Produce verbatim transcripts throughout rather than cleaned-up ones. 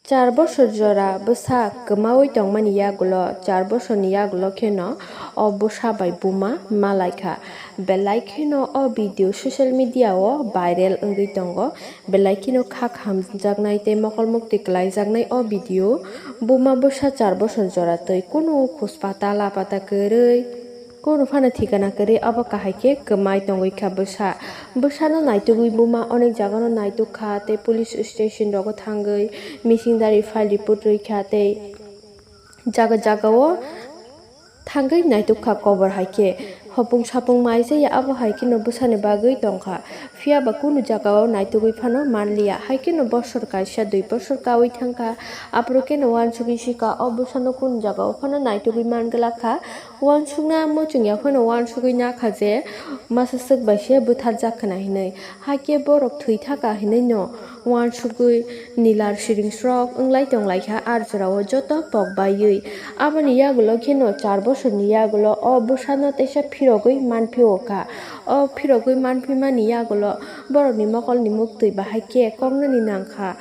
Char bosor jora bwsa kwmaui tongmani yagulo, char bosorni yagulo kheno o bwsa bai buma malaikha. Belai kheno o video social media o viral wngwi tongo. Belai kheno kha khamjaknai tei mokol muktwi kwlaijaknai o video. Buma bwsa char bosor jora twi kunu khuspa ta lapata kwrwi. Kunu phano thikana kwrwi abo kahai khe kwmai tongwi kha bwsa. Bwsano naitugwi buma onek jagano naituk kha tei police station rogo thangwi missing diary file report rwi kha tei jaga jagao thangwi naituk kha kobor hai khe. Hopung sapung mai jaya abo hai kheno bwsani bagwi tongkha. Phiya ba kunu jagao naitugwi phano manliya. Hai kheno bosor kaisa dui bosor kaui thangkha. Aphuru kheno uansugwi sikha o bwsano kunu jagao phano naitugwi manglak kha. Uansukna muchungya phano uansugwi nakha je masa swk bai se bwtharjak khna hinwi. Hakhe borok thwi thaka hinwi no uansugwi nilar siringsrok wnglai tonglaikha ar jorao joto pok baiwi. Aboni yagulo kheno char bosorni yagulo o bwsano teisa phirogwi manphio kha. O phirogwi manphimani yagulo borokni mokolni muktwi bahai khe koknani nangkha.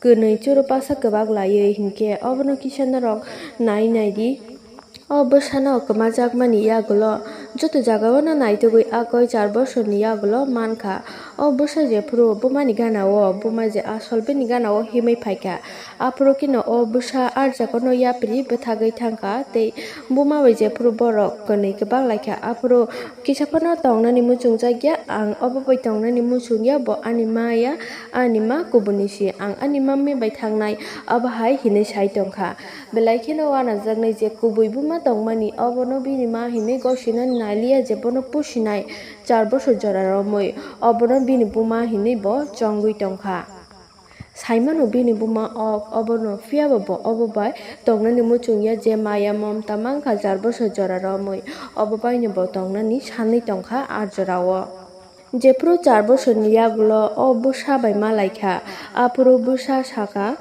Kwnwi churupasa kwbak laiwi hinkhe obono kisa norok nai naidi. O bwsano kwmajakmani yagulo joto jagao no naitugwi akoi char bosorni yagulo mankha. O bwsa jephuru bumani ganao, buma je asol bini ganao himwi phaikha, aphuru kheno o bwsa arjakono yapri bwthagwi thangkha tei buma bai jephuru borok kwnwi kwbak laikha, aphuru kisa phano tongnani muchungjakya, ang obo bai tongnani muchungya, bo ani ma ya, ani ma kubuni si, ang ani mammi bai thangnai, abo hai hinwi sai tongkha. Belai kheno uanajaknai je kubui buma tongmani, obono bini ma hinwi gosinani naliya je bono pusinai char bosor jora romwi, obono bini buma hinwi bo chongwi tongkha. Saimano bini buma ok obono, phiyaba bo obo bai tongnani muchungya je maya momta mankha char bosor jora romwi, obo baino bo tongnani sanwi tongkha a jorao. Jephuru char bosorni yagulo o bwsa bai malaikha, aphuru bwsa sakha,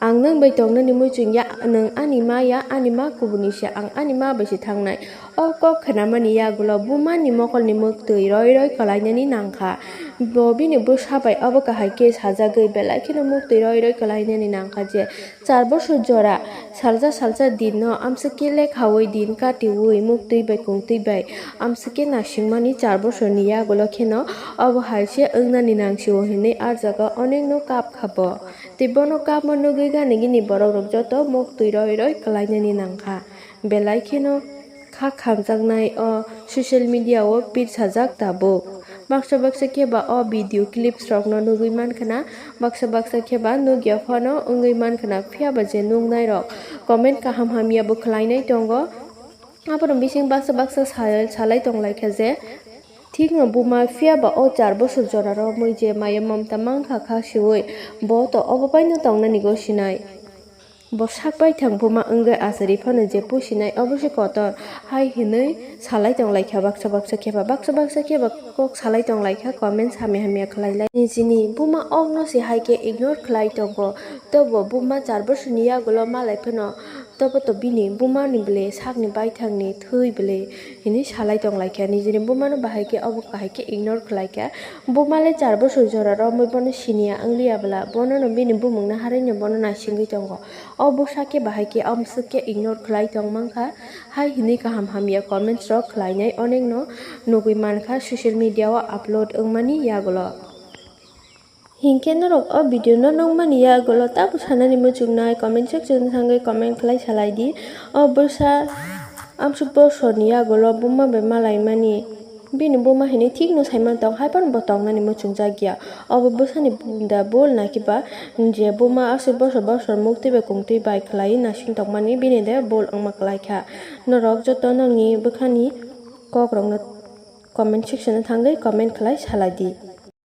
"Ang nwng bai tongnani muchungya, nwng ani ma ya, ani ma kubuni se, ang ani ma bai se thangnai." O kok khnamani yagulo bumani mokolni muktwi roi roi kwlainani nangkha. Bo bini bwsa bai obo kahai khe sajagwi belai kheno muktwi roi roi kwlainani nangkha je char bosor jora salsa salsa din no amswk khe lekhaui din katiui muktwi bai kungtwi bai amswk khe naisingmani char bosorni yagulo kheno obo hai se wngnani nangsio hinwi a jaga onekno kap kha bo. Tei bono kapma nugwi gani gini borokrok joto muktwi roi roi kwlainani nangkha. Belai kheno kha khamjaknai o social media o pirsajak tabuk. Baksa baksa khe ba o video clips rokno nugwi mankha na, baksa baksa khe ba nugya phano wngwi mankha na, phiya ba je nuknai rok comment kaham hamya bo khwlainai tongo. Abono bising baksa baksa sa-, salai tonglaikha je, thikno buma phiya ba o char bosor jora romwi je maya momta mankha kha siui, bo to obo baino tongnani gosinai. Bo sak baithang buma wngwi achari phano je pusinai obo se kotor hai hinwi salai tonglaikha baksa baksa khe ba, baksa baksa khe ba kok salai tonglaikha comments hamya hamya khwlailai. Nijini buma okno se hai khe ignore khwlai tongo, tobo buma char bosorni yagulo malai phano tobo to bini bumani bwle sakni baithangni thwi bwle hinwi salai tonglaikha. Nijini bumano bahai khe obo kahai khe ignore khwlaikha. Buma le char bosor jora romwi bono siniya wngliya bwla, bonono bini bumungno harwino bono naisingwi tongo. O bwsa khe bahai khe amswk khe ignore khwlai tong mankha, hai hinwi kaham hamya comments rok khwlainai onekno nugwi mankha social media o upload wngmani yagulo. Hinkhe norok o video no nukmani yagulo tabuk sanani muchungnai comment section o thangwi comment khwlai salai di. O bwsa amswk bosorni yagulo buma bai malaimani. Bini buma hinwi thikno saiman tong, hai phano bo tongnani muchungjak ya. Obo bwsani da bul na kiba je buma aswk bosor bosor muktwi bai kungtwi bai khwlaiwi nasing tongmani bini de bul wngma kwlaikha. Norok joto nokni bwkhani kokrokno comment section o thangwi comment khwlai salai di.